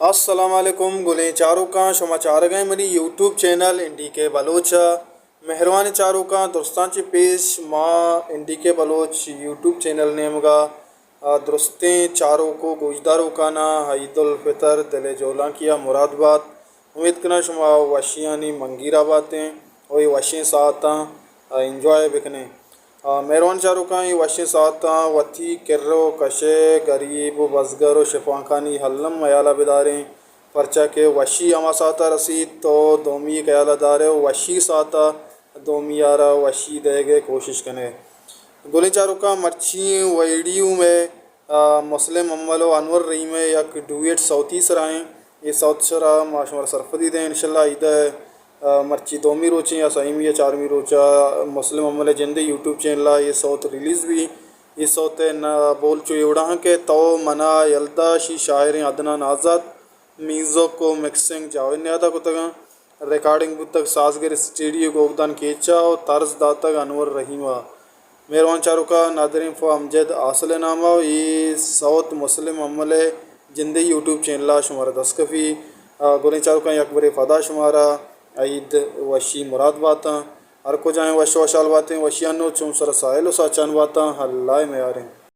السلام علیکم گلیں چاروکاں، شما چارگ ءَ منی یوٹیوب چینل این ڈی کے بلوچ ءَ۔ مہروانیں چاروکاں، درستاں چہ پیش ما این ڈی کے بلوچ یوٹیوب چینل نیمگ ءَ، آ، درستیں چاروک ءُ گوشداروکاناں عید الفطر دل ءِ جہلانکی ءَ مراد بات۔ امیت کناں شما وشیانی منگیرا باتیں ءُ اے وشیں ساعتاں، آ، انجوائے بکنیں۔ آ، مہروان چاروکاں، اے وشیں ساعتاں وتی کر ءُ کش ءِ گریب ءُ بزگر ءُ شپانکانی الم ہیال ءَ بداریں، پرچا کہ وشی ہما ساعت ءَ رسیت تو دومی ءِ ہیال ءَ دار ئے ءُ وشی ساعت ءَ دومی ءَ را وشی دئیگ ءِ کوشش کن ئے۔ گلیں چاروکاں، مرچی ویڈیو مئے، آ، مسلم امل ءُ انور رحیم ءِ یک ڈوئٹ سوتی سرا ایں۔ اے سوت سرا ما شمارا سرپدی دیں۔ انشاءاللہ عید ءِ، آ، مرچی دومی روچ ایں یا سئیمی یا چارمی روچ ءَ مسلم امل ءِ جندے یوٹیوب چینل ءَ اے سوت ریلیز بی۔ اے سوت ءِ نا-، بول چو اے وڑا اں کہ تو منا یلدا شی شاعریں عدنان آزاد، میوزک ءُ مکسنگ جاوید نیاد ءَ کتگ اں۔ ریکارڈنگ بوتگ سازگر اسٹیڈیو گوگدان کیچ ءَ ءُ طرز داتگ انور رحیم ءَ۔ مہروان چاروکاں، نادرین فو امجد حاصل ءِ نام ءَ اے سوت مسلم امل ءِ جندے یوٹیوب چینل ءَ شمارا دست کپی۔ آ، گلیں چاروکاں، یک برے پدا شمارا عید وشی مراد باتاں۔ ہر کجا ایں وش ءُ وشحال باتیں، وشیانی چم سر ءَ ساہیل ءُ ساچان باتاں۔ اللہ ءِ میاریں۔